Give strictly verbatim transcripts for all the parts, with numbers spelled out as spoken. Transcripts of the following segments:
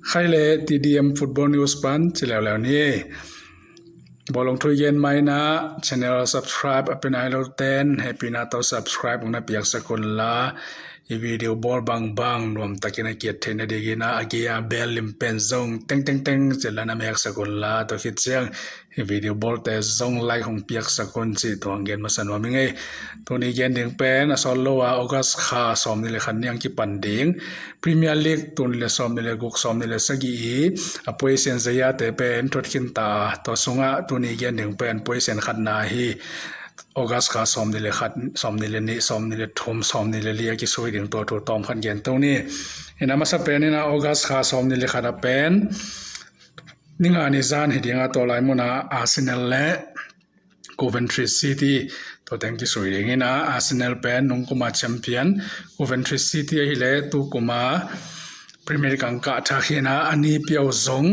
Khai le T D M Football News pan ci leuleu ni. Bawlung thu i gen mai-in ah channel subscribe a pia nai lo ten hehpihna tawh subscribe hong na piaksak un la, i video bawl bangbang nuamtakin a kiat theihna dingin ah a gei-a bell lim pen zong teng teng teng ci-in la na meksak un la, tua khit ciang i video bawlte zong like hong piaksak un cih tua hong gen masa nuam ing ei. Tuni gen ding pen a sawt lo-a August kha sawmnih le khat ni-a kipan ding Premier League, tul nih le sawmnih le guk, sawmnih le sagih i a puaisian zayate pen thuat khin ta a, tua sungah tuni gen ding pen puaisian khatna hi. August kha sawmnih le khat, sawmnih le nih, sawmnih le thum, sawmnih le li a kisui ding tua thu tawm khat gen to ni. Ina masa pen ina August kha sawmnih le khat a pen ni nga ni zan hi ding a, tua lai munah Arsenal le Coventry City tua teng kisui ding ina, Arsenal pen nungkuma champion, Coventry City ahileh tukuma Premier League ang kah thak hi ina, a nipi uh zong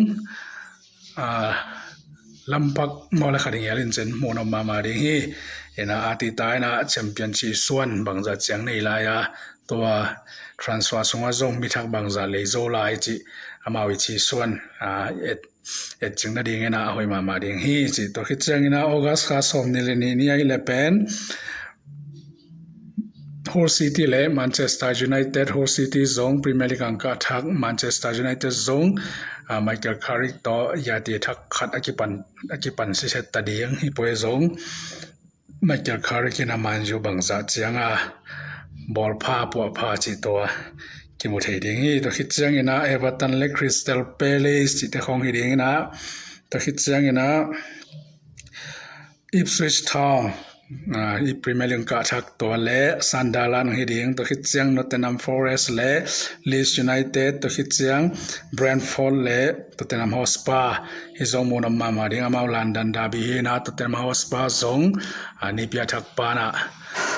lampak maw le kha ding hial in cin munawp mahmah ding hi. Ina a tita ina champion cih suan bangzah ciang nei lai a, tua transfer sungah zong mi thak bangzah lei zo lai cih amau i cih suan et et cing nading ina a hoih mahmah ding hi cih. Tua khit ciang ina August kha sawmnih le nih ni ahileh pen Hull City le Manchester United, Hull City zong Premier League ang kah thak, Manchester United zong Michael Carrick tawh yati thak khat a kipan a kipan siset ta ding hi poi zong Michael Carrick ina Man U bangzah cianga bawlpha puahpha cih tua kimu thei ding hi. Tua khit ciang ina Everton le Crystal Palace cihte khong hi ding ina, tua khit ciang ina Ipswich Town i Premier League kah thak tua le Sunderland hi ding, tua khit ciang Nottingham Forest le Leeds United, tua khit ciang Brentford le Tottenham Hotspur. Hi zong munawp mahmah ding, amau London derby hi ina, Tottenham Hotspur zong a nipi a thak pana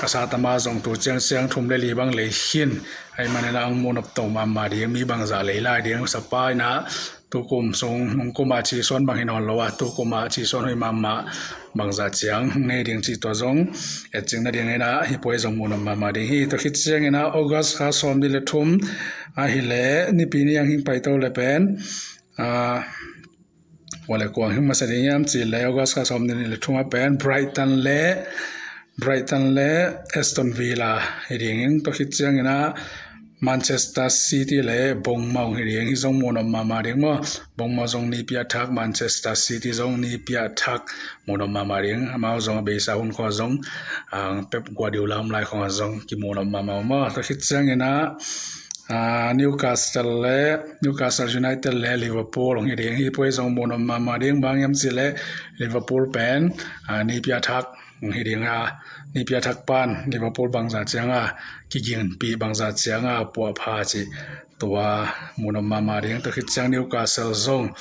ka satama zong tu ciang ciang thum le li bang lei khin, ahih manin ang munawp to mahmah ding, mi bangzah lei lai ding, sapa ina tukum sung nungkuma cih suan bang hi nawn lo a, tukuma cih suan hoih mahmah bangzah ciang nei ding cih tua zong et cing nading ina hi poi zong munawp mahmah ding hi. Tua khit ciang ina August kha sawmnih le thum ahileh nipi ni ang hing pai to le pen Ua le kuang hing masa ding hiam cih le August kha sawmnih le thum a pen Brighton le Brighton le Aston Villa hi ding in, tua khit ciang ina Manchester City le Bournemouth hi ding, hi zong munawp mahmah ding maw. Bournemouth zong nipi a thak, Manchester City zong nipi a thak, munawp mahmah ding. Amau zong a beisa hun khua zong Pep Guardiola om lai khong a zong kimunawp mahmah maw. Tua khit ciang ina Newcastle le Newcastle United le Liverpool hong hi ding, hi poi zong munawp mahmah ding, bang hiam cih le Liverpool pen nipi a thak hong hi ding a, nipi a thak pan Liverpool bangzah cianga kiginpih, bangzah cianga puahpha cih tua munawp mahmah ding. Tua khit ciang Newcastle zong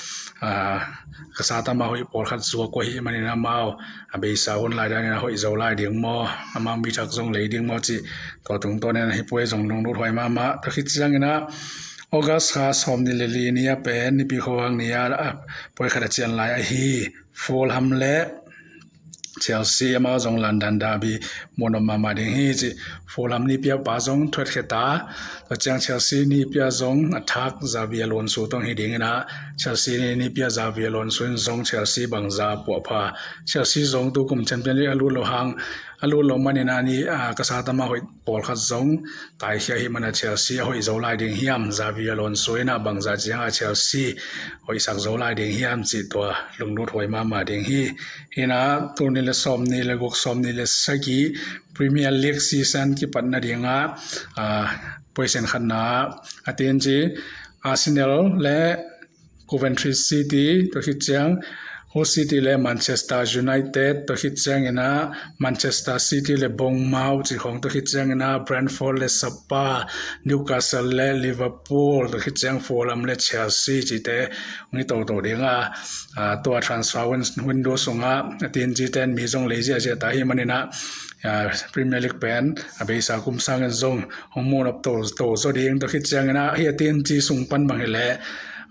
ka satama hoih pawlkhat zuak uh ahih manin amau a beisa hun lai danin a hoih zo lai ding maw, amau mi thak zong lei ding maw cih tua tungtawn in a hi poi zong lunglut huai mahmah. Tua khit ciang ina August kha sawmnih le li ni a pen nipi khuavak ni a poi khat a cian lai ahi Fulham le Chelsea, amau zong London derby munawp mahmah ding hi cih. Fulham nipi a pa zong thuat khia ta, tua ciang Chelsea nipi a zong a thak Xabi Alonso tawh hi ding ina, Chelsea nipi a Xabi Alonso in zong Chelsea bangzah puahpha. Chelsea zong tukum Champions League a lut lo hang, a lut lo manin a ni ka satama hoih pawlkhat zong taikhia ahih mana Chelsea a hoih zo lai ding hiam, Xabi Alonso ina bangzah cianga Chelsea hoihsak zo lai ding hiam cih tua lunglut huai mahmah ding hi. Ina tul nih le sawmnih le guk, sawmnih le sagih Premier League season kipat nadinga puaisian khatna a tin ci Arsenal le Coventry City, tua khit ciang Hull City le Manchester United, tua khit ciang ina Manchester City le Bournemouth cih khong, tua khit ciang ina Brentford le Spurs, Newcastle le Liverpool, tua khit ciang Fulham le Chelsea cihte hong hi toto ding a, tua transfer window sungah a tin cite in mi zong lei ziahziah ta hi manin a Premier League pen a beisa kum sangin zong hong munawp toto zaw ding. Tua khit ciang ina hi a tin ci sung pan bang hileh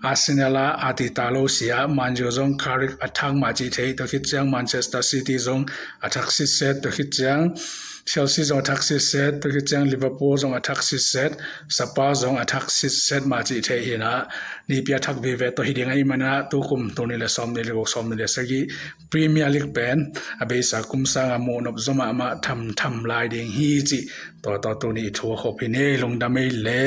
Arsenal a a tita lo sia Man U zong Carrick a thak mah cih thei, tua khit ciang Manchester City zong a thak sitset, tua khit ciang Chelsea zong a thak sitset, tua khit ciang Liverpool zong a thak sitset, Spurs zong a thak sitset mah cih theih hi-in ah, nipi a thak vive tawh hi ding ahih manin ah, tukum tul nih le sawmnih le guk, sawmnih le sagih Premier League pen a beisa kum sangin muhnop zaw mahmah, thamtham lai ding hi cih, tua tawh tuni thu a khop hi ni. Lungdam ei le.